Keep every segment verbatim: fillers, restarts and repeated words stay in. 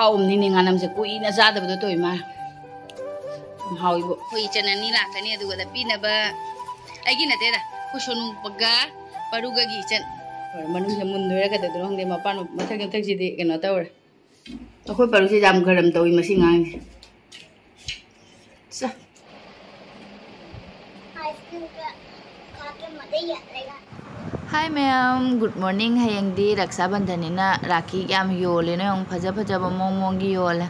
ꯍꯥꯎꯕꯅꯤꯅꯦ ꯉꯥꯅꯝꯁꯦ, ꯀꯨꯏꯅ ꯆꯥꯗꯕꯗꯣ ꯇꯧꯏ ꯃꯥ꯫ ꯌꯥꯝ ꯍꯥꯎꯏꯕꯣ꯫ ꯑꯩꯈꯣꯏ ꯏꯆꯟ ꯑꯅꯤ ꯂꯥꯛꯀꯅꯤ, ꯑꯗꯨꯒ ꯄꯤꯅꯕ, ꯑꯩꯒꯤ ꯅꯠꯇꯦꯗ, ꯑꯩꯈꯣꯏ ꯁꯣꯅꯨꯒ ꯄꯔꯨꯒꯒꯤ ꯏꯆꯟ꯫ ꯍꯣꯏ, ꯃꯅꯨꯡꯁꯦ ꯃꯨꯟꯗꯣꯏꯔꯥ ꯀꯩꯗꯧꯗꯣꯏꯅꯣ ꯈꯪꯗꯦ, ꯃꯄꯥꯟ ꯃꯊꯛ ꯃꯊꯛꯁꯤꯗꯤ ꯀꯩꯅꯣ ꯇꯧꯔꯦ꯫ ꯑꯩꯈꯣꯏ ꯄꯔꯨꯁꯦ ꯌꯥꯝ ꯒꯔꯝ ꯇꯧꯏ ꯃꯁꯤ ꯉꯥꯡꯁꯦ꯫ ꯆꯥ꯫ Hi ꯃꯌꯥꯝ, good morning꯫ ꯍꯌꯦꯡꯗꯤ ꯔꯛꯁꯥ ꯕꯟꯙꯟꯅꯤꯅ ꯔꯥꯈꯤ ꯌꯥꯝ ꯌꯣꯜꯂꯦ, ꯅꯣꯏ ꯌꯦꯡꯉꯨ, ꯐꯖ ꯐꯖꯕ ꯃꯑꯣꯡ ꯃꯑꯣꯡꯒꯤ ꯌꯣꯜꯂꯦ꯫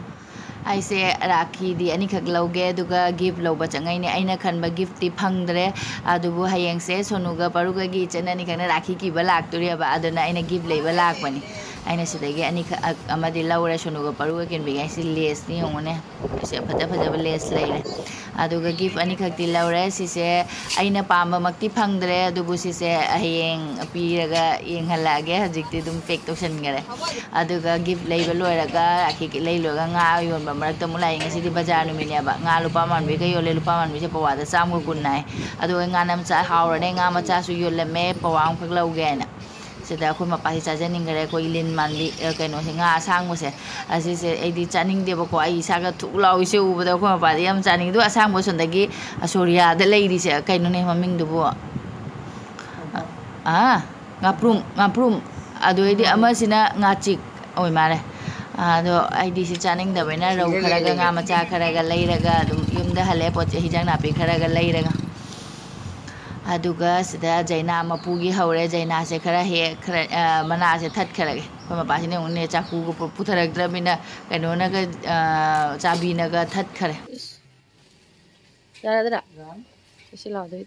ꯑꯩꯁꯦ ꯔꯥꯈꯤꯗꯤ ꯑꯅꯤꯈꯛ ꯂꯧꯒꯦ, ꯑꯗꯨꯒ gift ꯂꯧꯕ ꯆꯪꯉꯛꯏꯅꯦ꯫ ꯑꯩꯅ ꯈꯟꯕ gift ꯇꯤ ꯐꯪꯗ꯭ꯔꯦ, ꯑꯗꯨꯕꯨ ꯍꯌꯦꯡꯁꯦ ꯁꯣꯅꯨꯒ ꯄꯔꯨꯒꯒꯤ ꯏꯆꯟ ꯑꯅꯤꯈꯛꯅ ꯔꯥꯈꯤ ꯀꯤꯕ ꯂꯥꯛꯇꯣꯔꯦꯕ, ꯑꯗꯨꯅ ꯑꯩꯅ gift ꯂꯩꯕ ꯂꯥꯛꯄꯅꯤ꯫ ꯑꯩꯅ ꯁꯤꯗꯒꯤ ꯑꯅꯤꯈꯛ ꯑꯃꯗꯤ ꯂꯧꯔꯦ, ꯁꯣꯅꯨꯒ ꯄꯔꯨꯒ ꯀꯤꯟꯕꯤꯒꯤ꯫ ꯑꯩꯁꯤ lace ꯅꯤ ꯌꯦꯡꯉꯨꯅꯦ꯫ ꯑꯩꯁꯦ ꯐꯖ ꯐꯖꯕ lace ꯂꯩꯔꯦ꯫ ꯑꯗꯨꯒ gift ꯑꯅꯤꯈꯛꯇꯤ ꯂꯧꯔꯦ꯫ ꯁꯤꯁꯦ ꯑꯩꯅ ꯄꯥꯝꯕꯃꯛꯇꯤ ꯐꯪꯗ꯭ꯔꯦ, ꯑꯗꯨꯕꯨ ꯁꯤꯁꯦ ꯍꯌꯦꯡ ꯄꯤꯔꯒ ꯌꯦꯡꯍꯜꯂꯛꯑꯒꯦ꯫ ꯍꯧꯖꯤꯛꯇꯤ ꯑꯗꯨꯝ pack ꯇꯧꯁꯟꯈꯔꯦ꯫ ꯑꯗꯨꯒ gift ꯂꯩꯕ ꯂꯣꯏꯔꯒ, ꯔꯥꯈꯤ ꯂꯩ ꯂꯣꯏꯔꯒ ꯉꯥ ꯌꯣꯟꯕ ꯃꯔꯛꯇ ꯑꯃꯨꯛ ꯂꯥꯛꯑꯦ꯫ ꯉꯁꯤꯗꯤ ꯕꯖꯥꯔ ꯅꯨꯃꯤꯠꯅꯦꯕ꯫ ꯉꯥ ꯂꯨꯄꯥ ꯑꯃ ꯃꯥꯟꯕꯤꯒ ꯌꯣꯜꯂꯦ꯫ ꯂꯨꯄꯥ ꯑꯃ ꯃꯥꯟꯕꯤꯁꯦ ꯄꯋꯥꯗ ꯆꯥꯝꯃꯒ ꯀꯨꯟ ꯍꯥꯏ꯫ ꯑꯗꯨꯒ ꯉꯥ ꯃꯆꯥ ꯍꯥꯎꯔꯅꯦ꯫ ꯉꯥ ꯃꯆꯥꯁꯨ ꯌꯣꯜꯂꯝꯃꯦ꯫ ꯄꯋꯥ ꯑꯃꯈꯛ ꯂꯧꯒꯦ ꯍꯥꯏꯅ꯫ ꯁꯤꯗ ꯑꯩꯈꯣꯏ ꯃꯄꯥꯁꯤ ꯆꯥꯖꯅꯤꯡꯈꯔꯦ꯫ ꯑꯩꯈꯣꯏ ꯂꯤꯟ ꯃꯥꯟꯕꯤ, ꯑ, ꯀꯩꯅꯣꯁꯦ, ꯉꯥ ꯑꯁꯥꯡꯕꯁꯦ꯫ ꯑꯁꯤꯁꯦ ꯑꯩꯗꯤ ꯆꯥꯅꯤꯡꯗꯦꯕꯀꯣ꯫ ꯑꯩ ꯏꯁꯥꯒ ꯊꯨꯛ ꯂꯥꯎꯏꯁꯦ ꯎꯕꯗ ꯑꯩꯈꯣꯏ ꯃꯄꯥꯗꯤ ꯌꯥꯝ ꯆꯥꯅꯤꯡꯉꯤ꯫ ꯑꯗꯨꯒ ꯑꯁꯥꯡꯕ ꯁꯣꯝꯗꯒꯤ ꯑꯁꯣꯔꯤꯌꯥꯗ ꯂꯩꯔꯤꯁꯦ ꯀꯩꯅꯣꯅꯦ ꯃꯃꯤꯡꯗꯨꯕꯨ? ꯑꯥ, ꯉꯥꯄ꯭ꯔꯨꯝ, ꯉꯥꯄ꯭ꯔꯨꯝ꯫ ꯑꯗꯨ ꯑꯣꯏꯗꯤ ꯑꯃꯁꯤꯅ ꯉꯥꯆꯤꯛ ꯑꯣꯏ ꯃꯥꯜꯂꯦ꯫ ꯑꯗꯣ ꯑꯩꯗꯤ ꯁꯤ ꯆꯥꯅꯤꯡꯗꯕꯅꯤꯅ ꯔꯧ ꯈꯔꯒ ꯉꯥ ꯃꯆꯥ ꯈꯔꯒ ꯂꯩꯔꯒ ꯑꯗꯨꯝ ꯌꯨꯝꯗ ꯍꯜꯂꯦ, ꯄꯣꯠ ꯆꯩ, ꯍꯤꯟꯖꯥꯡ ꯅꯥꯄꯤ ꯈꯔꯒ ꯂꯩꯔꯒ꯫ ꯑꯗꯨꯒ ꯁꯤꯗ ꯖꯩꯅꯥ ꯃꯄꯨꯒꯤ ꯍꯧꯔꯦ꯫ ꯖꯩꯅꯥꯁꯦ ꯈꯔ ꯍꯦꯛ, ꯈꯔ, ꯑ, ꯃꯅꯥꯁꯦ ꯊꯠꯈ꯭ꯔꯒꯦ꯫ ꯑꯩꯈꯣꯏ ꯃꯄꯥꯁꯤꯅ ꯑꯃꯨꯛꯅꯦ ꯆꯥꯛꯀꯨꯒ ꯄꯨ-, ꯄꯨꯊꯔꯛꯇ꯭ꯔꯕꯅꯤꯅ ꯀꯩꯅꯣꯅꯒ, ꯑ, ꯆꯥꯕꯤꯅꯒ ꯊꯠꯈꯔꯦ꯫ ꯌꯥꯔꯗ꯭ꯔꯥ? ꯌꯥꯔꯅꯤ꯫ ꯁꯤ ꯂꯥꯎꯗꯣꯏ꯫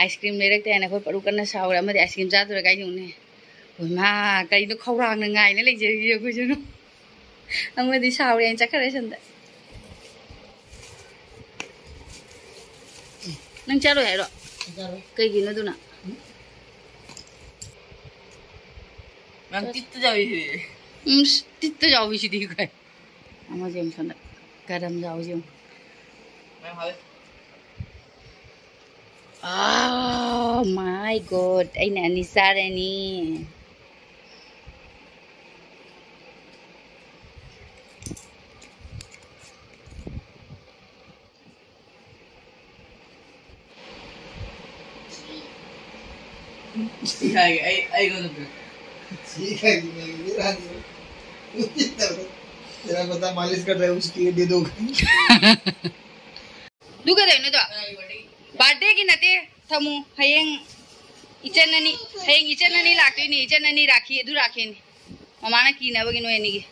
Ice cream ꯂꯩꯔꯛꯇꯦ ꯍꯥꯏꯅ ꯑꯩꯈꯣꯏ ꯄꯔꯨ ꯀꯟꯅ ꯁꯥꯎꯔꯦ꯫ ꯑꯃꯗꯤ ice cream ꯆꯥꯗꯣꯔꯦ ꯀꯥꯏ ꯌꯦꯡꯉꯨꯅꯦ꯫ ꯍꯣꯏ ꯃꯥ, ꯀꯩꯅꯣ ꯈꯧꯔꯥꯡꯅ ꯉꯥꯏꯅ ꯂꯩꯖꯔꯤꯁꯦ ꯑꯩꯈꯣꯏꯁꯨ꯫ ꯑꯃꯗꯤ ꯁꯥꯎꯔꯦ ꯍꯥꯏꯅ ꯆꯠꯈ꯭ꯔꯦ ꯁꯣꯝꯗ꯫ ꯅꯪ ꯆꯥꯔꯣꯏ ꯍꯥꯏꯔꯣ? ꯆꯥꯔꯣꯏ꯫ ꯀꯩꯒꯤꯅꯣ ꯑꯗꯨꯅ? ꯅꯪ ꯇꯤꯠꯇ ꯌꯥꯎꯏꯁꯤꯗꯤ꯫ ꯎꯝ, ꯇꯤꯠꯇ ꯌꯥꯎꯏꯁꯤꯗꯤ ꯀꯩ? ꯑꯃꯁꯦ ꯑꯃꯨꯛ ꯁꯣꯝꯗ ꯒꯔꯝ ꯌꯥꯎꯏꯁꯦ ꯌꯦꯡꯉꯨ꯫ ꯃꯌꯥꯝ ꯍꯥꯎꯋꯤ꯫ ꯑꯥ, ꯃꯥ꯫ My God, ꯑꯩꯅ ꯑꯅꯤ ꯆꯥꯔꯅꯤ꯫ ꯁꯤ ꯍꯥꯏꯒꯦ, ꯑꯩ, ꯑꯩꯉꯣꯟꯗ ꯄꯤꯔꯛꯑꯣ꯫ ꯁꯤ ꯍꯥꯏꯒꯦ, ꯅꯪꯒꯤ ꯕꯦꯔꯥꯅꯤ꯫ ꯇꯦꯔꯥ ꯄꯇꯥ ꯃꯥꯂꯤꯁ ꯀꯔ ꯔꯍꯥ ꯍꯩ, ꯎꯁꯀꯦ ꯂꯤꯌꯦ ꯗꯦ ꯗꯣ꯫ ꯑꯗꯨ ꯀꯩꯗꯧꯅꯣꯗꯣ? ꯕꯥꯔꯗꯦꯒꯤ ꯅꯠꯇꯦ, ꯊꯝꯃꯨ꯫ ꯍꯌꯦꯡ ꯏꯆꯟ ꯑꯅꯤ, ꯍꯌꯦꯡ ꯏꯆꯟ ꯑꯅꯤ ꯂꯥꯛꯇꯣꯏꯅꯦ, ꯏꯆꯟ ꯑꯅꯤ ꯔꯥꯈꯤ, ꯑꯗꯨ ꯔꯥꯈꯤꯅꯤ꯫ ꯃꯃꯥꯅ ꯀꯤꯅꯕꯒꯤ ꯅꯣꯏ ꯑꯅꯤꯒꯤ꯫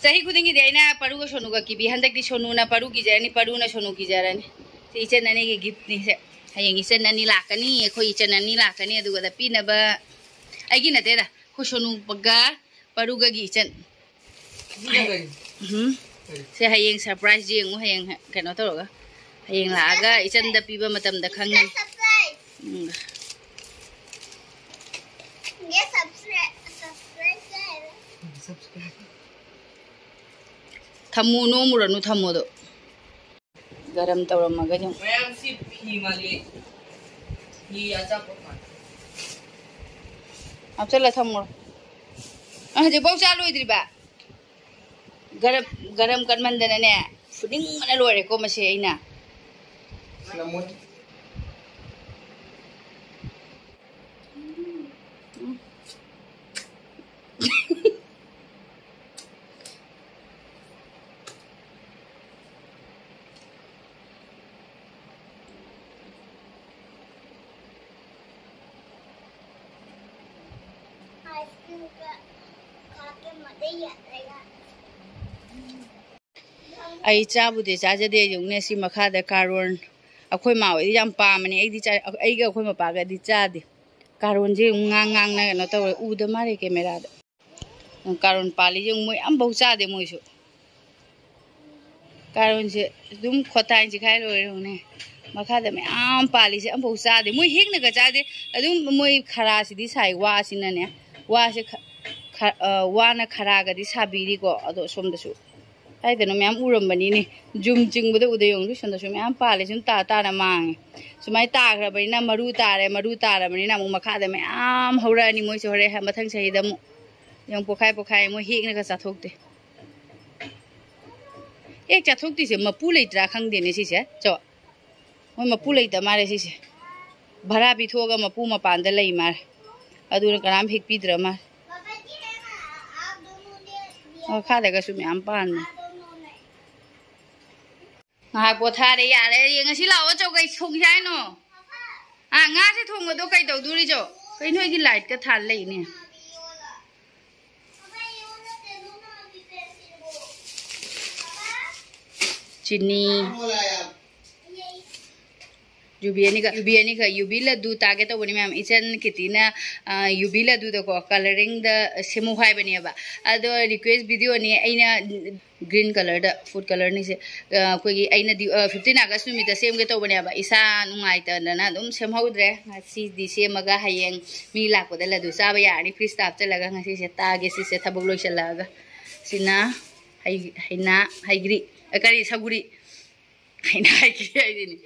ꯆꯍꯤ ꯈꯨꯗꯤꯡꯒꯤꯗꯤ ꯑꯩꯅ ꯄꯔꯨꯒ ꯁꯣꯅꯨꯒ ꯀꯤꯕꯤ, ꯍꯟꯗꯛꯇꯤ ꯁꯣꯅꯨꯅ ꯄꯔꯨ ꯀꯤꯖꯔꯅꯤ, ꯄꯔꯨꯅ ꯁꯣꯅꯨ ꯀꯤꯖꯔꯅꯤ꯫ ꯁꯤ ꯏꯆꯟ ꯑꯅꯤꯒꯤ ꯒꯤꯐꯅꯤ ꯁꯦ꯫ ꯍꯌꯦꯡ ꯏꯆꯟ ꯑꯅꯤ ꯂꯥꯛꯀꯅꯤ, ꯑꯩꯈꯣꯏ ꯏꯆꯟ ꯑꯅꯤ ꯂꯥꯛꯀꯅꯤ, ꯑꯗꯨꯒ ꯄꯤꯅꯕ꯫ ꯑꯩꯒꯤ ꯅꯠꯇꯦꯗ, ꯑꯩꯈꯣꯏ ꯁꯣꯅꯨꯒ ꯄꯔꯨꯒꯒꯤ ꯏꯆꯟ꯫ ꯎꯝ꯫ ꯁꯦ ꯍꯌꯦꯡ ꯁꯔꯄ꯭ꯔꯥꯏꯖ ꯌꯦꯡꯉꯨ, ꯍꯌꯦꯡ ꯀꯩꯅꯣ ꯇꯧꯔꯒ, ꯍꯌꯦꯡ ꯂꯥꯛꯑꯒ ꯏꯆꯟꯗ ꯄꯤꯕ ꯃꯇꯝꯗ ꯈꯪꯒꯅꯤ꯫ ꯎꯝ꯫ ꯊꯝꯃꯨ, ꯅꯣꯡꯃꯨꯔꯅꯨ, ꯊꯝꯃꯣꯗꯣ꯫ ꯒꯔꯝ ꯇꯧꯔꯝꯃꯒ ꯌꯦꯡꯉꯨ꯫ ꯃꯌꯥꯝꯁꯤ ꯐꯤ ꯃꯥꯜꯂꯤ꯫ ꯐꯤ ꯑꯆꯥꯄꯣꯠ ꯃꯥꯜꯂꯤ꯫ ꯍꯥꯞꯆꯜꯂ ꯊꯝꯃꯨꯔꯣ꯫ ꯅꯪ ꯍꯧꯖꯤꯛꯐꯥꯎ ꯆꯥ ꯂꯣꯏꯗ꯭ꯔꯤꯕ? ꯒꯔꯝ, ꯒꯔꯝ ꯀꯟꯃꯟꯗꯅꯅꯦ, ꯐꯨꯅꯤꯡꯕꯅ ꯂꯣꯏꯔꯦꯀꯣ ꯃꯁꯦ ꯑꯩꯅ꯫ ꯅꯃꯣꯏ꯫ ꯑꯩ ꯆꯥꯕꯨꯗꯤ ꯆꯥꯖꯗꯦ, ꯌꯦꯡꯉꯨꯅꯦ ꯁꯤ ꯃꯈꯥꯗ ꯀꯥꯔꯣꯟ꯫ ꯑꯩꯈꯣꯏ ꯃꯥ ꯍꯣꯏꯗꯤ ꯌꯥꯝ ꯄꯥꯝꯕꯅꯦ, ꯑꯩꯗꯤ ꯆꯥ-, ꯑꯩꯒ ꯑꯩꯈꯣꯏ ꯃꯄꯥꯒꯗꯤ ꯆꯥꯗꯦ꯫ ꯀꯥꯔꯣꯟꯁꯦ ꯌꯦꯡꯉꯨ, ꯉꯥꯡ ꯉꯥꯡꯅ ꯀꯩꯅꯣ ꯇꯧꯔꯦ, ꯎꯗ ꯃꯥꯜꯂꯦ ꯀꯦꯃꯦꯔꯥꯗ꯫ ꯀꯥꯔꯣꯟ ꯄꯥꯜꯂꯤ ꯌꯦꯡꯉꯨ, ꯃꯣꯏ ꯑꯝꯐꯥꯎ ꯆꯥꯗꯦ ꯃꯣꯏꯁꯨ꯫ ꯀꯥꯔꯣꯟꯁꯦ ꯑꯗꯨꯝ ꯈꯣꯠꯇꯥꯏ ꯆꯤꯈꯥꯏ ꯂꯣꯏꯔꯦ ꯌꯦꯡꯉꯨꯅꯦ꯫ ꯃꯈꯥꯗ ꯃꯌꯥꯝ ꯄꯥꯜꯂꯤꯁꯦ ꯑꯝꯐꯥꯎ ꯆꯥꯗꯦ꯫ ꯃꯣꯏ ꯍꯦꯛꯅꯒ ꯆꯥꯗꯦ꯫ ꯑꯗꯨꯝ ꯃꯣꯏ ꯈꯔꯥꯁꯤꯗꯤ ꯁꯥꯏ, ꯋꯥꯁꯤꯅꯅꯦ꯫ ꯋꯥꯁꯦ ꯈ-, ꯈ-, ꯑ, ꯋꯥꯅ ꯈꯔꯥꯒꯗꯤ ꯁꯥꯕꯤꯔꯤꯀꯣ꯫ ꯑꯗꯣ ꯁꯣꯝꯗꯁꯨ ꯀꯥꯏꯗꯅꯣ ꯃꯌꯥꯝ ꯎꯔꯝꯕꯅꯤꯅꯦ꯫ ꯖꯨꯝ ꯆꯤꯡꯕꯗ ꯎꯗ ꯌꯦꯡꯉꯨ, ꯁꯣꯝꯗꯁꯨ ꯃꯌꯥꯝ ꯄꯥꯜꯂꯦ꯫ ꯁꯨꯝ ꯇꯥ ꯇꯥꯅ ꯃꯥꯡꯉꯦ꯫ ꯁꯨꯃꯥꯏꯅ ꯇꯥꯈ꯭ꯔꯕꯅꯤꯅ, ꯃꯔꯨ ꯇꯥꯔꯦ, ꯃꯔꯨ ꯇꯥꯔꯕꯅꯤꯅ ꯑꯃꯨꯛ ꯃꯈꯥꯗ ꯃꯌꯥꯝ ꯍꯧꯔꯛꯑꯅꯤ꯫ ꯃꯣꯏꯁꯨ ꯍꯣꯔꯦꯟ ꯃꯊꯪ ꯆꯍꯤꯗ ꯑꯃꯨꯛ ꯌꯦꯡꯉꯨ, ꯄꯣꯛꯈꯥꯏ ꯄꯣꯛꯈꯥꯏ ꯃꯣꯏ ꯍꯦꯛꯅꯒ ꯆꯥꯊꯣꯛꯇꯦ꯫ ꯍꯦꯛ ꯆꯥꯊꯣꯛꯇ꯭ꯔꯤꯁꯦ ꯃꯄꯨ ꯂꯩꯇ꯭ꯔꯥ ꯈꯪꯗꯦꯅꯦ ꯁꯤꯁꯦ꯫ ꯆꯣ, ꯃꯣꯏ ꯃꯄꯨ ꯂꯩꯇ ꯃꯥꯜꯂꯦ ꯁꯤꯁꯦ꯫ ꯚꯔꯥ ꯄꯤꯊꯣꯛꯑꯒ ꯃꯄꯨ ꯃꯄꯥꯟꯗ ꯂꯩ ꯃꯥꯜꯂꯦ꯫ ꯑꯗꯨꯅ ꯀꯅꯥꯝ ꯍꯦꯛꯄꯤꯗ꯭ꯔ ꯃꯥꯜꯂꯦ꯫ ꯃꯈꯥꯗꯒꯁꯨ ꯃꯌꯥꯝ ꯄꯥꯟꯕꯅꯦ꯫ ꯉꯥꯏꯍꯥꯛ ꯄꯣꯊꯥꯔꯦ, ꯌꯥꯔꯦ꯫ ꯌꯦꯡꯉꯁꯤ ꯂꯥꯛꯑꯣ, ꯆꯧ ꯀꯩ ꯊꯣꯡꯁꯦ ꯍꯥꯏꯅꯣ? ꯑꯥ, ꯉꯥꯁꯦ ꯊꯣꯡꯕꯗꯣ ꯀꯩ ꯇꯧꯗꯣꯔꯤꯖꯣ? ꯀꯩꯅꯣ ꯑꯩꯗꯤ ꯂꯥꯏꯠꯀ ꯊꯥꯜ ꯂꯩꯅꯦ꯫ ꯆꯤꯅꯤ꯫ ꯌꯨꯕꯤ ꯑꯅꯤꯈꯛ, ꯌꯨꯕꯤ ꯑꯅꯤꯈꯛ, ꯌꯨꯕꯤ ꯂꯗꯨ ꯇꯥꯒꯦ ꯇꯧꯕꯅꯤ ꯃꯌꯥꯝ꯫ ꯏꯆꯟ ꯀꯤꯇꯤꯅ, ꯑ, ꯌꯨꯕꯤ ꯂꯗꯨꯗꯀꯣ coloring ꯗ ꯁꯦꯝꯃꯨ ꯍꯥꯏꯕꯅꯦꯕ꯫ ꯑꯗꯣ request video ꯅꯤ, ꯑꯩꯅ green colour ꯗ, food colour ꯅꯤꯁꯦ, ꯑ, ꯑꯩꯈꯣꯏꯒꯤ ꯑꯩꯅꯗꯤ, ꯑ, fifteen August ꯅꯨꯃꯤꯠꯇ ꯁꯦꯝꯒꯦ ꯇꯧꯕꯅꯦꯕ꯫ ꯏꯁꯥ ꯅꯨꯡꯉꯥꯏꯇꯗꯅ ꯑꯗꯨꯝ ꯁꯦꯝꯍꯧꯗ꯭ꯔꯦ꯫ ꯉꯁꯤꯗꯤ ꯁꯦꯝꯃꯒ ꯍꯌꯦꯡ ꯃꯤ ꯂꯥꯛꯄꯗ ꯂꯗꯨ ꯆꯥꯕ ꯌꯥꯔꯅꯤ꯫ Fridge ꯇ ꯍꯥꯞꯆꯜꯂꯒ ꯉꯁꯤꯁꯦ ꯇꯥꯒꯦ ꯁꯤꯁꯦ ꯊꯕꯛ ꯂꯣꯏꯁꯤꯜꯂꯛꯑꯒ꯫ ꯁꯤꯅ ꯍꯩ-, ꯍꯩꯅꯥ, ꯍꯩꯒ꯭ꯔꯤ, ꯑ, ꯀꯔꯤ, ꯁꯧꯒ꯭ꯔꯤ꯫ ꯍꯩꯅꯥ ꯍꯩꯒ꯭ꯔꯤ ꯍꯥꯏꯁꯤꯅꯤ꯫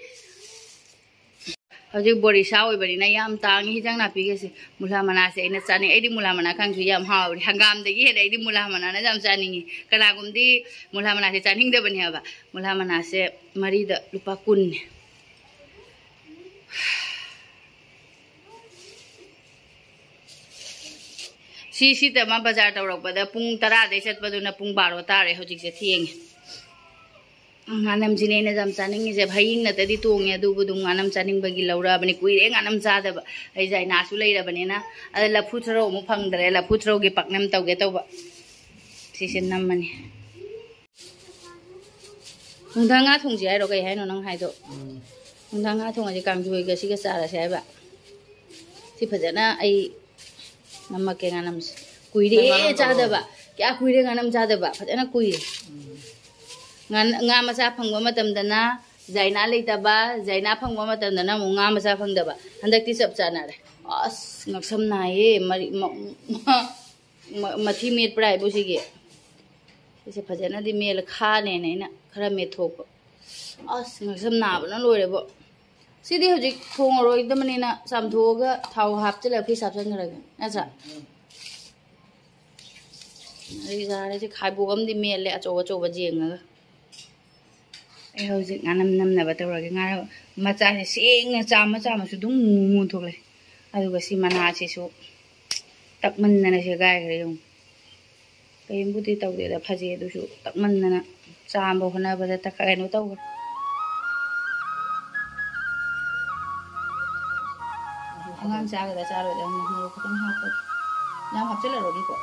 ꯍꯧꯖꯤꯛ ꯕꯣꯔꯤꯁꯥ ꯑꯣꯏꯕꯅꯤꯅ ꯌꯥꯝ ꯇꯥꯡꯉꯤ ꯍꯤꯟꯖꯥꯡ ꯅꯥꯄꯤꯒꯁꯦ꯫ ꯃꯨꯂꯥ ꯃꯅꯥꯁꯦ ꯑꯩꯅ ꯆꯥꯅꯤꯡꯉꯤ꯫ ꯑꯩꯗꯤ ꯃꯨꯂꯥ ꯃꯅꯥ ꯀꯥꯡꯁꯨ ꯌꯥꯝ ꯍꯥꯎꯕꯅꯤ꯫ ꯍꯪꯒꯥꯝꯗꯒꯤ ꯍꯦꯟꯅ ꯑꯩꯗꯤ ꯃꯨꯂꯥ ꯃꯅꯥꯅ ꯌꯥꯝ ꯆꯥꯅꯤꯡꯉꯤ꯫ ꯀꯅꯥꯒꯨꯝꯕꯗꯤ ꯃꯨꯂꯥ ꯃꯅꯥꯁꯦ ꯆꯥꯅꯤꯡꯗꯕꯅꯦ ꯍꯥꯏꯕ꯫ ꯃꯨꯂꯥ ꯃꯅꯥꯁꯦ ꯃꯔꯤꯗ ꯂꯨꯄꯥ ꯀꯨꯟꯅꯦ꯫ ꯁꯤ, ꯁꯤꯗ ꯃꯥ ꯕꯖꯥꯔ ꯇꯧꯔꯛꯄꯗ ꯄꯨꯡ ꯇꯔꯥꯗꯩ ꯆꯠꯄꯗꯨꯅ ꯄꯨꯡ ꯕꯥꯔꯣ ꯇꯥꯔꯦ꯫ ꯍꯧꯖꯤꯛꯁꯦ ꯊꯦꯡꯉꯦ꯫ ꯉꯥꯅꯝꯁꯤꯅꯦ ꯑꯩꯅ ꯌꯥꯝ ꯆꯥꯅꯤꯡꯉꯤꯁꯦ꯫ ꯍꯌꯤꯡ ꯅꯠꯇꯗꯤ ꯇꯣꯡꯉꯦ, ꯑꯗꯨꯕꯨ ꯑꯗꯨꯝ ꯉꯥꯅꯝ ꯆꯥꯅꯤꯡꯕꯒꯤ ꯂꯧꯔꯛꯑꯕꯅꯤ꯫ ꯀꯨꯏꯔꯦ ꯉꯥꯅꯝ ꯆꯥꯗꯕ꯫ ꯑꯩ ꯖꯥꯏꯅꯥꯁꯨ ꯂꯩꯔꯕꯅꯤꯅ꯫ ꯑꯗ ꯂꯐꯨ ꯊꯔꯣ ꯑꯃꯨꯛ ꯐꯪꯗ꯭ꯔꯦ꯫ ꯂꯐꯨ ꯊꯔꯣꯒꯤ ꯄꯥꯛꯅꯝ ꯇꯧꯒꯦ ꯇꯧꯕ꯫ ꯁꯤꯁꯦ ꯅꯝꯃꯅꯤ꯫ ꯅꯨꯡꯗꯥꯡ ꯉꯥ ꯊꯣꯡꯁꯦ ꯍꯥꯏꯔꯣ? ꯀꯩ ꯍꯥꯏꯅꯣ ꯅꯪ ꯍꯥꯏꯗꯣ? ꯎꯝ꯫ ꯅꯨꯡꯗꯥꯡ ꯉꯥ ꯊꯣꯡꯉꯁꯦ, ꯀꯥꯡꯁꯣꯏꯒ ꯁꯤꯒ ꯆꯥꯔꯁꯦ ꯍꯥꯏꯕ? ꯁꯤ ꯐꯖꯅ ꯑꯩ ꯅꯝꯃꯛꯀꯦ ꯉꯥꯅꯝꯁꯦ꯫ ꯀꯨꯏꯔꯦ ꯅꯪ ꯉꯥꯅꯝ ꯆꯥꯗꯕ꯫ ꯇꯧꯔꯣ꯫ ꯀꯌꯥ ꯀꯨꯏꯔꯦ ꯉꯥꯅꯝ ꯆꯥꯗꯕ? ꯐꯖꯅ ꯀꯨꯏꯔꯦ꯫ ꯎꯝ꯫ ꯉꯥ, ꯉꯥ ꯃꯆꯥ ꯐꯪꯕ ꯃꯇꯝꯗꯅ ꯖꯥꯏꯅꯥ ꯂꯩꯇꯕ, ꯖꯥꯏꯅꯥ ꯐꯪꯕ ꯃꯇꯝꯗꯅ ꯑꯃꯨꯛ ꯉꯥ ꯃꯆꯥ ꯐꯪꯗꯕ꯫ ꯍꯟꯗꯛꯇꯤ ꯆꯞ ꯆꯥꯅꯔꯦ꯫ ꯑꯁ, ꯉꯛꯁꯝ ꯅꯥꯏꯌꯦ꯫ ꯃꯔꯤ-, ꯃ-, ꯃ-, ꯃꯊꯤ ꯃꯦꯠꯄ꯭ꯔꯥ ꯍꯥꯏꯕꯨ ꯁꯤꯒꯤ? ꯁꯤꯁꯦ ꯐꯖꯅꯗꯤ ꯃꯦꯠꯂ ꯈꯥꯅꯦꯅ ꯑꯩꯅ ꯈꯔ ꯃꯦꯠꯊꯣꯛꯄ꯫ ꯑꯁ, ꯉꯛꯁꯝ ꯅꯥꯕꯅ ꯂꯣꯏꯔꯦꯕꯣ꯫ ꯁꯤꯗꯤ ꯍꯧꯖꯤꯛ ꯊꯣꯡꯉꯔꯣꯏꯗꯕꯅꯤꯅ ꯆꯥꯝꯊꯣꯛꯑꯒ ꯊꯥꯎ ꯍꯥꯞꯆꯤꯜꯂꯒ ꯐ꯭ꯔꯤꯖ ꯍꯥꯞꯆꯤꯟꯈ꯭ꯔꯒꯦ, ꯅꯠꯇ꯭ꯔꯥ? ꯑꯩ ꯌꯥꯔꯦ, ꯁꯤ ꯈꯥꯏꯕꯣꯛ ꯑꯃꯗꯤ ꯃꯦꯠꯂꯦ, ꯑꯆꯧ ꯑꯆꯧꯕ ꯌꯦꯡꯉꯒ꯫ ꯑꯩ ꯍꯧꯖꯤꯛ ꯉꯥꯅꯝ ꯅꯝꯅꯕ ꯇꯧꯔꯒꯦ꯫ ꯉꯥ ꯃꯆꯥꯁꯦ ꯁꯦꯡꯅ ꯆꯥꯝꯃ ꯆꯥꯝꯃꯁꯨ ꯑꯗꯨꯝ ꯃꯨ ꯃꯨ ꯊꯣꯛꯂꯛꯑꯦ꯫ ꯑꯗꯨꯒ ꯁꯤ ꯃꯅꯥꯁꯤꯁꯨ ꯇꯛꯃꯟꯗꯅ ꯁꯦꯒꯥꯏꯈ꯭ꯔꯦ ꯌꯦꯡꯉꯨ꯫ ꯀꯔꯤꯝꯕꯨꯗꯤ ꯇꯧꯗꯦꯗ, ꯐꯖꯩ, ꯑꯗꯨꯁꯨ ꯇꯛꯃꯟꯗꯅ ꯆꯥꯝꯕ ꯍꯣꯠꯅꯕꯗ ꯇꯛ-, ꯀꯩꯅꯣ ꯇꯧꯈ꯭ꯔꯦ꯫ ꯑꯉꯥꯡ ꯆꯥꯒꯗ꯭ꯔꯥ ꯆꯥꯔꯣꯏꯗ꯭ꯔꯥ ꯈꯪꯗꯦ, ꯃꯣꯔꯣꯛ ꯈꯤꯇꯪ ꯍꯥꯞꯄꯒꯦ꯫ ꯌꯥꯝ ꯍꯥꯞꯆꯤꯜꯂꯔꯣꯏꯒꯦꯀꯣ꯫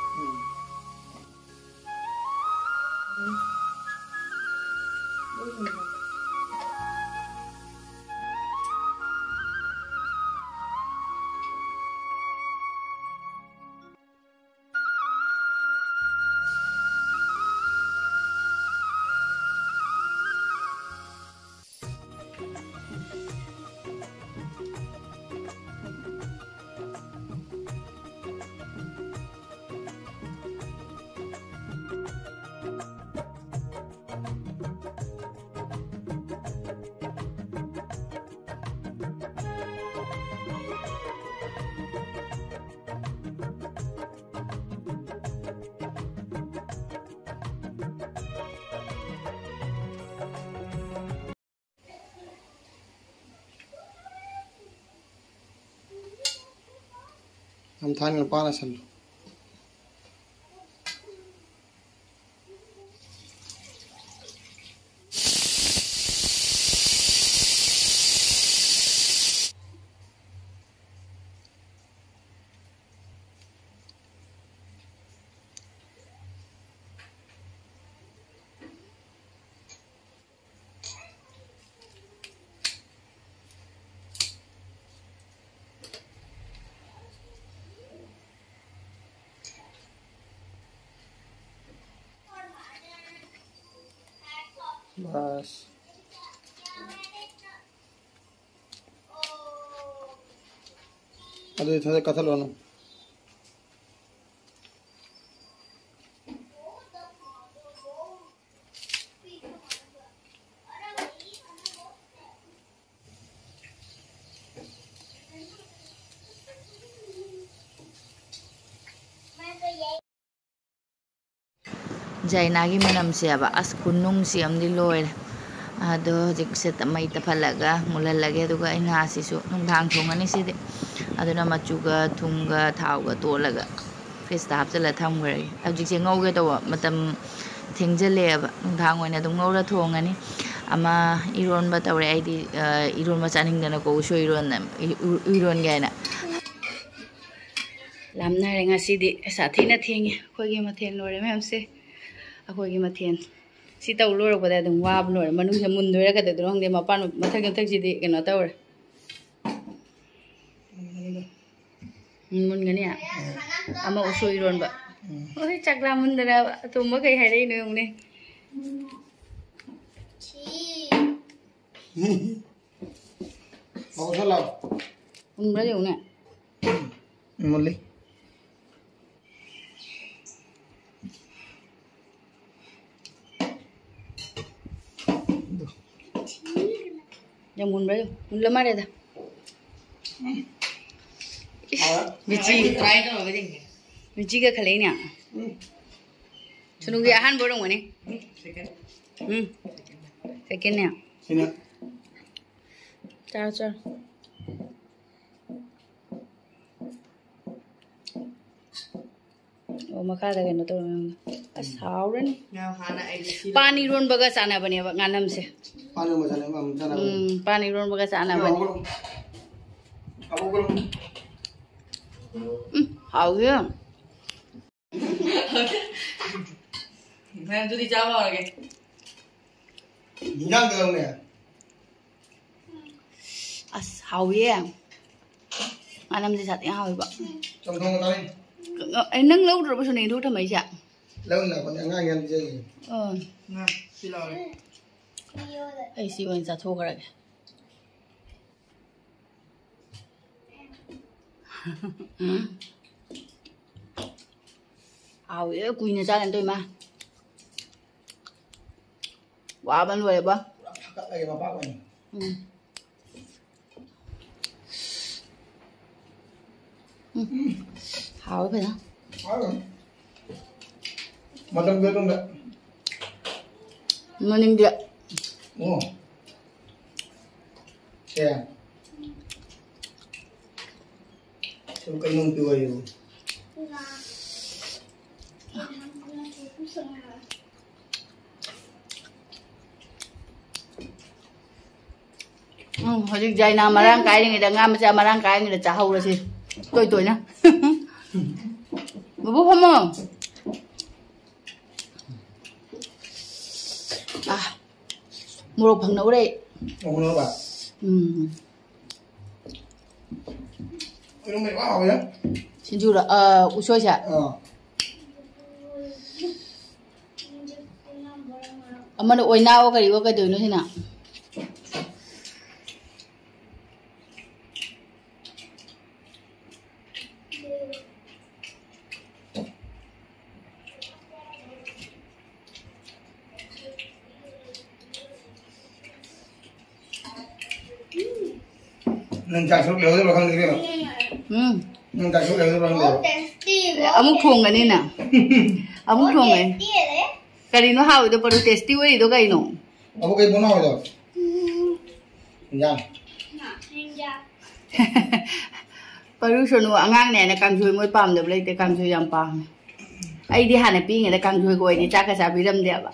ꯌꯥꯝ ꯊꯥꯏꯅ ꯅꯨꯄꯥꯅ ꯁꯟꯗꯣ꯫ ꯕꯁ꯫ ꯑꯗꯨꯗꯤ ꯊꯥꯗ ꯀꯠꯊꯠꯂꯣꯅꯨ꯫ ꯖꯥꯏꯅꯥꯒꯤ ꯃꯅꯝꯁꯦꯕ, ꯑꯁ, ꯈꯨꯅꯨꯡꯁꯤ ꯑꯃꯗꯤ ꯂꯣꯏꯔꯦ꯫ ꯑꯗꯣ ꯍꯧꯖꯤꯛꯁꯦ ꯃꯩ ꯇꯞꯍꯜꯂꯒ ꯃꯨꯜꯍꯜꯂꯒꯦ, ꯑꯗꯨꯒ ꯑꯩ ꯉꯥꯁꯤꯁꯨ ꯅꯨꯡꯗꯥꯡ ꯊꯣꯡꯉꯅꯤ ꯁꯤꯗꯤ꯫ ꯑꯗꯨꯅ ꯃꯆꯨꯒ ꯊꯨꯝꯒ ꯊꯥꯎꯒ ꯇꯣꯠꯂꯒ ꯐ꯭ꯔꯤꯖꯇ ꯍꯥꯞꯆꯤꯜꯂ ꯊꯝꯈ꯭ꯔꯒꯦ꯫ ꯍꯧꯖꯤꯛꯁꯦ ꯉꯧꯒꯦ ꯇꯧꯕ ꯃꯇꯝ ꯊꯦꯡꯖꯤꯜꯂꯛꯑꯦꯕ, ꯅꯨꯡꯗꯥꯡ ꯑꯣꯏꯅ ꯑꯗꯨꯝ ꯉꯧꯔ ꯊꯣꯡꯉꯅꯤ꯫ ꯑꯃ ꯏꯔꯣꯟꯕ ꯇꯧꯔꯦ ꯑꯩꯗꯤ, ꯑ, ꯏꯔꯣꯟꯕ ꯆꯥꯅꯤꯡꯗꯅꯀꯣ, ꯎꯁꯣꯏ ꯏꯔꯣꯟ-, ꯏ-, ꯎ-, ꯏꯔꯣꯟꯒꯦ ꯍꯥꯏꯅ꯫ ꯂꯥꯝꯅꯔꯦ ꯉꯁꯤꯗꯤ, ꯁꯥꯊꯤꯅ ꯊꯦꯡꯉꯦ꯫ ꯑꯩꯈꯣꯏꯒꯤ ꯃꯊꯦꯜ ꯂꯣꯏꯔꯦ ꯃꯌꯥꯝꯁꯦ꯫ ꯑꯩꯈꯣꯏꯒꯤ ꯃꯊꯦꯜ ꯁꯤ ꯇꯧ ꯂꯣꯏꯔꯛꯄꯗ ꯑꯗꯨꯝ ꯋꯥꯕ ꯂꯣꯏꯔꯦ꯫ ꯃꯅꯨꯡꯁꯦ ꯃꯨꯟꯗꯣꯏꯔꯥ ꯀꯩꯗꯧꯗꯣꯏꯅꯣ ꯈꯪꯗꯦ꯫ ꯃꯄꯥꯟ ꯃꯊꯛ ꯃꯊꯛꯁꯤꯗꯤ ꯀꯩꯅꯣ ꯇꯧꯔꯦ꯫ ꯎꯝ, ꯃꯨꯟꯒꯅꯤ꯫ ꯑꯃ ꯎꯁꯣꯏ ꯏꯔꯣꯟꯕ꯫ ꯎꯝ꯫ ꯍꯣꯏ, ꯆꯥꯛ ꯂꯥꯝꯃꯟꯗꯅ ꯑꯇꯣꯝꯕ ꯀꯩ ꯍꯥꯏꯔꯛꯏꯅꯣ ꯌꯦꯡꯉꯨꯅꯦ꯫ ꯃꯨꯟꯕ꯭ꯔꯥ ꯌꯦꯡꯉꯨꯅꯦ꯫ ꯃꯨꯜꯂꯤ꯫ ꯌꯥꯝ ꯃꯨꯟꯕ꯭ꯔꯥ ꯌꯦꯡꯉꯨ꯫ ꯃꯨꯜꯂ ꯃꯥꯜꯂꯦꯗ꯫ ꯃꯤꯆꯤ꯫ ꯃꯤꯆꯤꯒ ꯈꯜꯂꯛꯏꯅꯦ꯫ ꯁꯨꯅꯨꯒꯤ ꯑꯍꯥꯟꯕ ꯑꯣꯏꯔꯝꯒꯅꯤ꯫ ꯎꯝ꯫ ꯁꯦꯀꯦꯟꯅꯦ꯫ ꯆꯥꯔꯣ, ꯆꯥꯔꯣ꯫ ꯑꯣ, ꯃꯈꯥꯗ ꯀꯩꯅꯣ ꯇꯧꯔꯦ꯫ ꯑꯁ, ꯍꯥꯎꯔꯅꯤ꯫ ꯄꯥꯟ ꯏꯔꯣꯟꯕꯒ ꯆꯥꯅꯕꯅꯦꯕ ꯉꯥꯅꯝꯁꯦ꯫ ꯄꯥꯟ ꯏꯔꯣꯟꯕ ꯆꯥꯅꯕ, ꯎꯝ, ꯆꯥꯅꯕꯅꯦ꯫ ꯎꯝ, ꯄꯥꯟ ꯏꯔꯣꯟꯕꯒ ꯆꯥꯅꯕꯅꯦ꯫ ꯍꯥꯎꯕ꯭ꯔꯣ? ꯍꯥꯎꯕ꯭ꯔꯣ? ꯎꯝ, ꯍꯥꯎꯋꯦ꯫ ꯅꯪ ꯑꯗꯨꯗꯤ ꯆꯥꯕ ꯍꯧꯔꯒꯦ꯫ ꯏꯟꯖꯥꯡ ꯀꯩꯗꯧꯅꯦ? ꯑꯁ, ꯍꯥꯎꯋꯦ꯫ ꯉꯥꯅꯝꯁꯦ ꯁꯥꯊꯤ ꯍꯥꯎꯋꯦꯕ꯫ ꯆꯝꯊꯣꯡ ꯆꯥꯅꯤꯡ꯫ ꯑꯦ, ꯅꯪ ꯂꯧꯗ꯭ꯔꯕ ꯁꯨꯅꯦ ꯑꯗꯨ ꯊꯝꯃꯛꯏꯁꯦ? ꯂꯧ ꯂꯥꯛꯄꯅꯦ, ꯑꯉꯥꯡ ꯌꯥꯝ ꯄꯤꯖꯒꯦ꯫ ꯑꯣ꯫ ꯉꯥ, ꯁꯤ ꯂꯥꯎꯔꯦ꯫ ꯑꯩ ꯁꯤ ꯑꯣꯏꯅ ꯆꯥꯊꯣꯛꯈ꯭ꯔꯒꯦ꯫ ꯎꯝ꯫ ꯍꯥꯎꯋꯦ, ꯀꯨꯏꯅ ꯆꯥꯔꯅꯤ ꯇꯧ ꯏꯃꯥ꯫ ꯋꯥꯕ ꯂꯣꯏꯔꯦꯕ꯫ ꯄꯨꯔꯥ ꯐꯀꯠꯂꯒꯦ ꯃꯄꯥꯛ ꯑꯣꯏꯅ꯫ ꯎꯝ꯫ ꯎꯝ꯫ ꯍꯥꯎꯋꯦ ꯐꯖꯅ꯫ ꯍꯥꯎꯋꯦ꯫ ꯃꯇꯝꯒꯤ ꯑꯗꯣꯝꯗ꯫ ꯃꯅꯤꯡꯗꯤ꯫ ꯑꯣ꯫ ꯁꯦ꯫ ꯁꯨꯝ ꯀꯩꯅꯣꯝ ꯄꯤꯌꯨ ꯍꯥꯏꯌꯨ꯫ ꯎꯝ, ꯍꯧꯖꯤꯛ ꯖꯥꯏꯅꯥ ꯃꯔꯥꯡ ꯀꯥꯏꯔꯤꯉꯩꯗ, ꯉꯥ ꯃꯆꯥ ꯃꯔꯥꯡ ꯀꯥꯏꯔꯤꯉꯩꯗ ꯆꯥꯍꯧꯔꯁꯤ ꯇꯣꯏ ꯇꯣꯏꯅ꯫ ꯕꯕꯨ ꯐꯝꯃꯣ꯫ ꯑꯥ, ꯃꯣꯔꯣꯛ ꯐꯪꯅꯧꯔꯦ꯫ ꯃꯣꯔꯣꯛ ꯐꯪꯅꯧꯔꯕ? ꯎꯝ꯫ ꯏꯔꯣꯝꯕ ꯏꯃꯥ ꯍꯥꯎꯋꯦ꯫ ꯁꯤꯡꯖꯨꯔ? ꯑ, ꯎꯁꯣꯏꯁꯦ? ꯑꯥ꯫ ꯑꯃꯅ ꯑꯣꯏꯅꯥꯑꯣ ꯀꯔꯤꯑꯣ ꯀꯩꯗꯧꯅꯣ ꯁꯤꯅ? ꯅꯪ ꯆꯥꯛ ꯁꯔꯨꯛ ꯂꯩꯍꯧꯗꯕ꯭ꯔꯥ ꯈꯪꯗꯦ ꯏꯕꯦꯝꯃ꯫ ꯎꯝ꯫ ꯅꯪ ꯆꯥꯛ ꯁꯔꯨꯛ ꯂꯩꯍꯧꯗꯕ꯭ꯔꯥ ꯈꯪꯗꯦꯕ꯫ ꯑꯃꯨꯛ ꯊꯣꯡꯒꯅꯤꯅ꯫ ꯑꯃꯨꯛ ꯊꯣꯡꯒꯅꯤ꯫ ꯀꯔꯤꯅꯣ ꯍꯥꯎꯋꯤꯗꯣ, ꯄꯔꯨ tasty ꯑꯣꯏꯔꯤꯗꯣ ꯀꯩꯅꯣ? ꯑꯕꯨ ꯀꯩ ꯕꯣꯅꯥ ꯍꯣꯏꯗꯣ? ꯏꯟꯖꯥꯡ꯫ ꯄꯔꯨ ꯁꯣꯅꯨ ꯑꯉꯥꯡꯅꯦꯅ ꯀꯥꯡꯁꯣꯏ ꯃꯣꯏ ꯄꯥꯝꯗꯕ ꯂꯩꯇꯦ, ꯀꯥꯡꯁꯣꯏ ꯌꯥꯝ ꯄꯥꯝꯃꯦ꯫ ꯑꯩꯗꯤ ꯍꯥꯟꯅ ꯄꯤꯛꯏꯉꯩꯗ ꯀꯥꯡꯁꯣꯏꯒ ꯑꯣꯏꯔꯗꯤ ꯆꯥꯛꯀ ꯆꯥꯕꯤꯔꯝꯗꯦꯕ꯫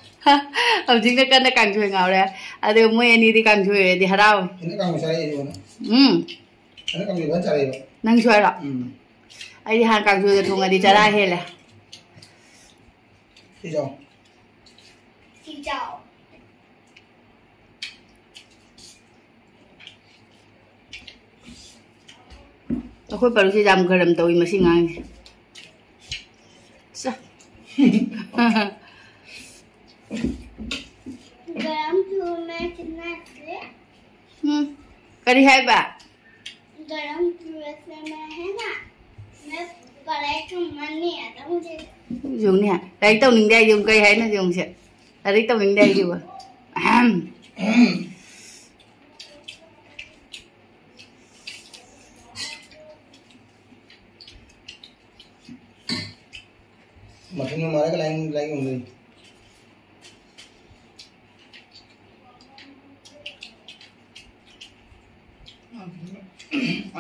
ꯍꯧꯖꯤꯛꯅ ꯀꯟꯅ ꯀꯥꯡꯁꯣꯏ ꯉꯥꯎꯔꯦ꯫ ꯑꯗꯣ ꯃꯣꯏ ꯑꯅꯤꯗꯤ ꯀꯥꯡꯁꯣꯏ ꯑꯣꯏꯔꯗꯤ ꯍꯔꯥꯎꯋꯦ꯫ ꯍꯟꯗꯛ ꯀꯥꯡꯁꯣꯏ ꯆꯥꯔꯛꯏꯁꯤꯕꯣ ꯅꯪ? ꯎꯝ꯫ ꯍꯟꯗꯛ ꯀꯥꯡꯁꯣꯏ ꯐꯖꯅ ꯆꯥꯔꯛꯑꯦꯕ꯫ ꯅꯪꯁꯨ ꯍꯥꯏꯔꯣ? ꯎꯝ꯫ ꯑꯩꯗꯤ ꯍꯥꯟꯅ ꯀꯥꯡꯁꯣꯏꯒ ꯊꯣꯡꯉꯗꯤ ꯆꯔꯥ ꯍꯦꯜꯂꯦ꯫ ꯁꯤ ꯆꯥꯎ꯫ ꯁꯤ ꯆꯥꯎ꯫ ꯑꯩꯈꯣꯏ ꯄꯔꯨꯁꯦ ꯌꯥꯝ ꯒꯔꯝ ꯇꯧꯏ ꯃꯁꯤ ꯉꯥꯡꯁꯦ꯫ ꯆꯥ꯫ गरम चूल्हे में कितना है? ꯎꯝ꯫ ꯀꯔꯤ ꯍꯥꯏꯕ? गरम चूल्हे में है ना, मैं पढ़ाई का मन नहीं आता मुझे। ꯌꯦꯡꯉꯨꯅꯦ, ꯂꯥꯏꯔꯤꯛ ꯇꯧꯅꯤꯡꯗꯦ ꯍꯥꯏꯁꯦ ꯌꯦꯡꯉꯨ, ꯀꯩ ꯍꯥꯏꯅꯣ ꯌꯦꯡꯉꯨꯁꯦ꯫ ꯂꯥꯏꯔꯤꯛ ꯇꯧꯅꯤꯡꯗꯦ ꯍꯥꯏꯁꯤꯕꯣ꯫ ꯑꯍꯝ꯫ मशीन में मारेगा, लाइन, लाइन हो गई।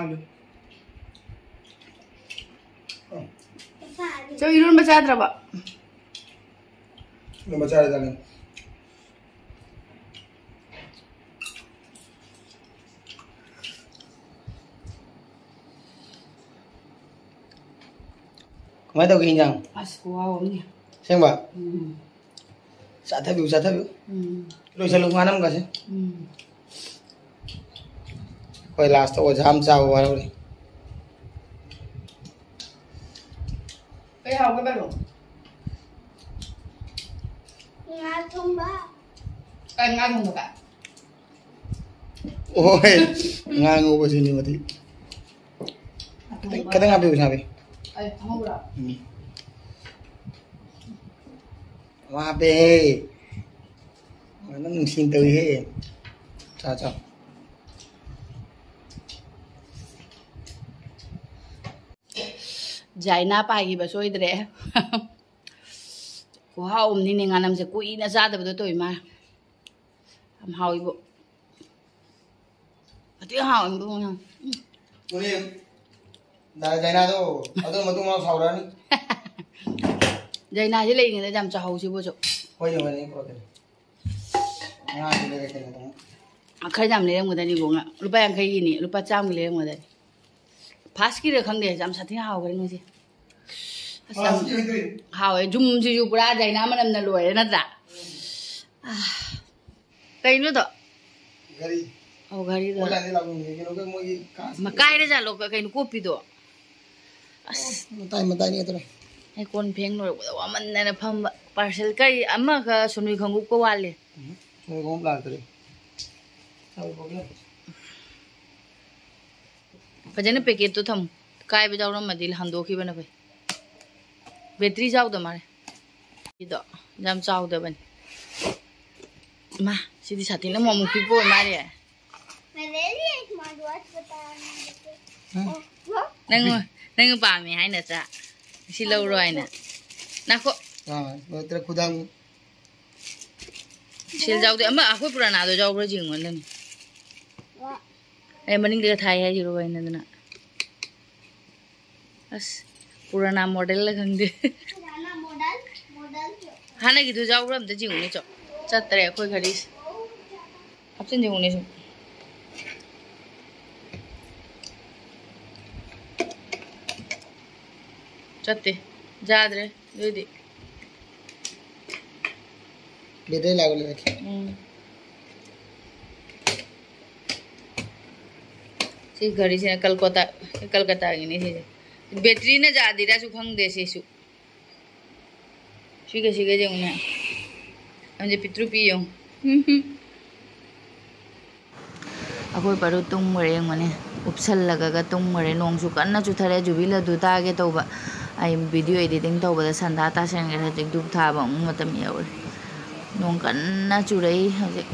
आलू। ꯆꯧ ꯏꯔꯣꯟꯕ ꯆꯥꯗ꯭ꯔꯕ? ꯏꯔꯣꯟꯕ ꯆꯥꯔꯦ, ꯆꯥꯔꯦ꯫ ꯀꯃꯥꯏꯅ ꯇꯧꯒꯦ ꯏꯟꯖꯥꯡ? ꯑꯁ, ꯈꯨꯍꯥꯎ ꯑꯃꯅꯤ꯫ ꯑꯁꯦꯡꯕ? ꯎꯝ꯫ ꯆꯥꯊꯕꯤꯌꯨ, ꯆꯥꯊꯕꯤꯌꯨ꯫ ꯎꯝ꯫ ꯂꯣꯏꯁꯜꯂꯨ ꯉꯥꯅꯝꯒꯁꯦ꯫ ꯎꯝ꯫ ꯑꯩꯈꯣꯏ ꯂꯥꯁꯇ ꯑꯣꯖꯥ ꯑꯃ ꯆꯥꯕ ꯋꯥꯔꯧꯔꯦ꯫ ꯀꯩ ꯍꯥꯎꯒꯦ ꯕꯥꯏꯔꯣ? ꯉꯥ ꯊꯣꯡꯕ꯫ ꯀꯩ ꯉꯥ ꯊꯣꯡꯕ ꯀꯥꯏ? ꯑꯣꯍꯣꯏ, ꯉꯥ ꯉꯧꯕꯁꯤꯅꯤ ꯃꯗꯤ꯫ ꯈꯤꯇꯪ, ꯈꯤꯇꯪ ꯍꯥꯞꯄꯤꯌꯨ, ꯁꯥꯕꯤ꯫ ꯑꯩ ꯑꯉꯧꯕꯔꯣ? ꯎꯝ꯫ ꯋꯥꯕꯦ꯫ ꯅꯪ ꯅꯨꯡꯁꯤꯅ ꯇꯧꯏꯍꯦ꯫ ꯆꯥ, ꯆꯥ꯫ ꯖꯥꯏꯅꯥ ꯄꯥꯏꯈꯤꯕ ꯁꯣꯏꯗ꯭ꯔꯦ꯫ ꯈꯨꯍꯥꯎ ꯑꯃꯅꯤꯅꯦ ꯉꯥꯅꯝꯁꯦ, ꯀꯨꯏꯅ ꯆꯥꯗꯕꯗꯣ ꯇꯧꯏ ꯃꯥ꯫ ꯌꯥꯝ ꯍꯥꯎꯏꯕꯣ꯫ ꯃꯇꯦꯛ ꯍꯥꯎꯏꯕꯣ ꯉꯥ꯫ ꯎꯝ꯫ ꯍꯣꯔꯦꯟ ꯗꯥ ꯖꯥꯏꯅꯥꯗꯣ ꯑꯗꯨ ꯃꯇꯨꯡ ꯃꯅꯥꯎ ꯁꯥꯎꯔꯛꯑꯅꯤ꯫ ꯖꯥꯏꯅꯥꯁꯦ ꯂꯩꯔꯤꯉꯩꯗ ꯌꯥꯝ ꯆꯥꯍꯧꯁꯤꯕꯣ ꯁꯨ꯫ ꯍꯣꯏꯅꯦ, ꯍꯣꯏꯅꯦ, ꯑꯩ ꯄꯨꯔꯛꯀꯦ꯫ ꯉꯥꯁꯦ ꯂꯩꯔꯛꯀꯦ ꯅꯪ꯫ ꯈꯔ ꯌꯥꯝ ꯂꯩꯔꯝꯒꯗꯅꯤ ꯏꯕꯨꯡꯉꯣ꯫ ꯂꯨꯄꯥ ꯌꯥꯡꯈꯩꯒꯤꯅꯤ, ꯂꯨꯄꯥ ꯆꯥꯝꯃꯒꯤ ꯂꯩꯔꯝꯒꯗꯅꯤ꯫ ꯐꯥꯁꯀꯤꯔ ꯈꯪꯗꯦ, ꯌꯥꯝ ꯁꯥꯊꯤꯅ ꯍꯥꯎꯈ꯭ꯔꯦ ꯉꯁꯤ꯫ ꯑꯁ, ꯌꯥꯝ ꯐꯥꯁꯀꯤ ꯑꯣꯏꯗꯣꯏꯅꯤ꯫ ꯍꯥꯎꯋꯦ꯫ ꯖꯨꯝꯁꯤꯁꯨ ꯄꯨꯔꯥ ꯖꯥꯏꯅꯥ ꯃꯅꯝꯅ ꯂꯣꯏꯔꯦ ꯅꯠꯇ꯭ꯔꯥ? ꯑꯥ, ꯀꯩꯅꯣꯗꯣ? ꯘꯔꯤ꯫ ꯑꯧ, ꯘꯔꯤꯗꯣ꯫ ꯑꯣꯟꯂꯥꯏꯟꯗ ꯂꯥꯛꯄꯅꯤ, ꯀꯩꯅꯣꯒ ꯃꯣꯏꯒꯤ ꯀꯥꯁ ꯃꯀꯥꯏꯔ ꯖꯥꯠꯂꯣ? ꯀ-, ꯀꯩꯅꯣ ꯀꯣꯞꯄꯤꯗꯣ? ꯑꯁ꯫ ꯃꯇꯥꯏ ꯃꯇꯥꯏꯅꯤ ꯑꯗꯨꯅ꯫ ꯑꯩ ꯀꯣꯟ ꯐꯦꯡ ꯂꯣꯏꯔꯛꯄꯗ ꯋꯥꯃꯟꯗꯅ ꯐꯝꯕ꯫ ꯄꯥꯔꯁꯦꯜ ꯀꯔꯤ ꯑꯃꯒ ꯁꯨꯅꯨ ꯈꯣꯡꯎꯞꯀ ꯋꯥꯠꯂꯤ꯫ ꯎꯝ, ꯁꯨꯅꯨ ꯈꯣꯡꯎꯞ ꯂꯥꯛꯇ꯭ꯔꯤ꯫ ꯆꯥꯕ ꯄꯣꯛꯂꯦ꯫ ꯐꯖꯅ ꯄꯦꯀꯦꯠꯇꯣ ꯊꯝꯃꯨ꯫ ꯀꯥꯏꯕ ꯌꯥꯎꯔꯝꯃꯗꯤ ꯍꯟꯗꯣꯛꯈꯤꯕꯅ ꯐꯩ꯫ ꯕꯦꯇ꯭ꯔꯤ ꯌꯥꯎꯗ ꯃꯥꯜꯂꯦ꯫ ꯁꯤꯗꯣ ꯌꯥꯝ ꯆꯥꯎꯗꯕꯅꯤ꯫ ꯃꯥ, ꯁꯤꯗꯤ ꯁꯥꯊꯤꯅ ꯃꯃꯨꯛ ꯄꯤꯛꯄ ꯑꯣꯏ ꯃꯥꯜꯂꯦ꯫ मैंने लिए स्मार्ट वॉच बताया। हाँ। ꯅꯪ, ꯅꯪ ꯄꯥꯝꯃꯦ ꯍꯥꯏ ꯅꯠꯇ꯭ꯔꯥ? ꯁꯤ ꯂꯧꯔꯣ ꯍꯥꯏꯅ꯫ ꯅꯥꯈꯣ꯫ ꯑꯥ, ꯅꯠꯇ꯭ꯔ ꯈꯨꯗꯥꯡ꯫ ꯁꯦꯜ ꯌꯥꯎꯗꯦ꯫ ꯑꯃ ꯑꯩꯈꯣꯏ ꯄꯨꯔꯥꯅꯥꯗꯣ ꯌꯥꯎꯕ꯭ꯔꯥ ꯌꯦꯡꯉꯣ ꯅꯪ꯫ ꯑꯦ, ꯃꯅꯤꯡꯗꯒ ꯊꯥꯏ ꯍꯥꯏꯁꯤꯔꯣ ꯀꯩꯅꯣꯗꯨꯅ? ꯑꯁ, ꯄꯨꯔꯥꯅꯥ ꯃꯣꯗꯦꯜꯂ ꯈꯪꯗꯦ꯫ ꯍꯥꯟꯅꯒꯤꯗꯨ ꯌꯥꯎꯕ꯭ꯔꯥ ꯑꯝꯇ ꯌꯦꯡꯉꯨꯅꯦ, ꯆꯣ꯫ ꯆꯠꯇ꯭ꯔꯦ ꯑꯩꯈꯣꯏ ꯘꯔꯤꯁꯦ꯫ ꯍꯥꯞꯆꯤꯟ ꯌꯦꯡꯉꯨꯅꯦ ꯁꯨꯝ꯫ ꯆꯠꯇꯦ꯫ ꯌꯥꯗ꯭ꯔꯦ ꯑꯗꯨꯗꯤ꯫ ꯕꯦꯇ꯭ꯔꯤ ꯂꯥꯛꯄ ꯂꯩꯔꯛꯀꯦ꯫ ꯎꯝ꯫ ꯁꯤ ꯘꯔꯤꯁꯤꯅ ꯀꯜꯀꯇꯥ, ꯀꯜꯀꯇꯥꯒꯤꯅꯤ ꯁꯤꯁꯦ꯫ ꯕꯦꯇ꯭ꯔꯤꯅ ꯌꯥꯗꯤꯔꯁꯨ ꯈꯪꯗꯦ ꯁꯤꯁꯨ꯫ ꯁꯤꯒ ꯁꯤꯒ ꯌꯦꯡꯉꯨꯅꯦ꯫ ꯑꯗꯨꯗꯤ ꯄꯤꯛꯇ꯭ꯔꯨ ꯄꯤ ꯌꯦꯡꯉꯨ꯫ ꯑꯩꯈꯣꯏ ꯄꯔꯨ ꯇꯨꯝꯈ꯭ꯔꯦ ꯌꯦꯡꯉꯨꯅꯦ꯫ ꯎꯞꯁꯜꯂꯒꯒ ꯇꯨꯝꯈ꯭ꯔꯦ꯫ ꯅꯣꯡꯁꯨ ꯀꯟꯅ ꯆꯨꯊꯔꯦ꯫ ꯖꯨꯕꯤ ꯂꯗꯨ ꯇꯥꯒꯦ ꯇꯧꯕ꯫ ꯑꯩ video editing ꯇꯧꯕꯗ ꯁꯟꯗꯥ ꯇꯥꯁꯟꯈ꯭ꯔꯦ꯫ ꯍꯧꯖꯤꯛ ꯙꯨꯞ ꯊꯥꯕ ꯑꯃꯨꯛ ꯃꯇꯝ ꯌꯧꯔꯦ꯫ ꯅꯣꯡ ꯀꯟꯅ ꯆꯨꯔꯛꯏ ꯍꯧꯖꯤꯛ꯫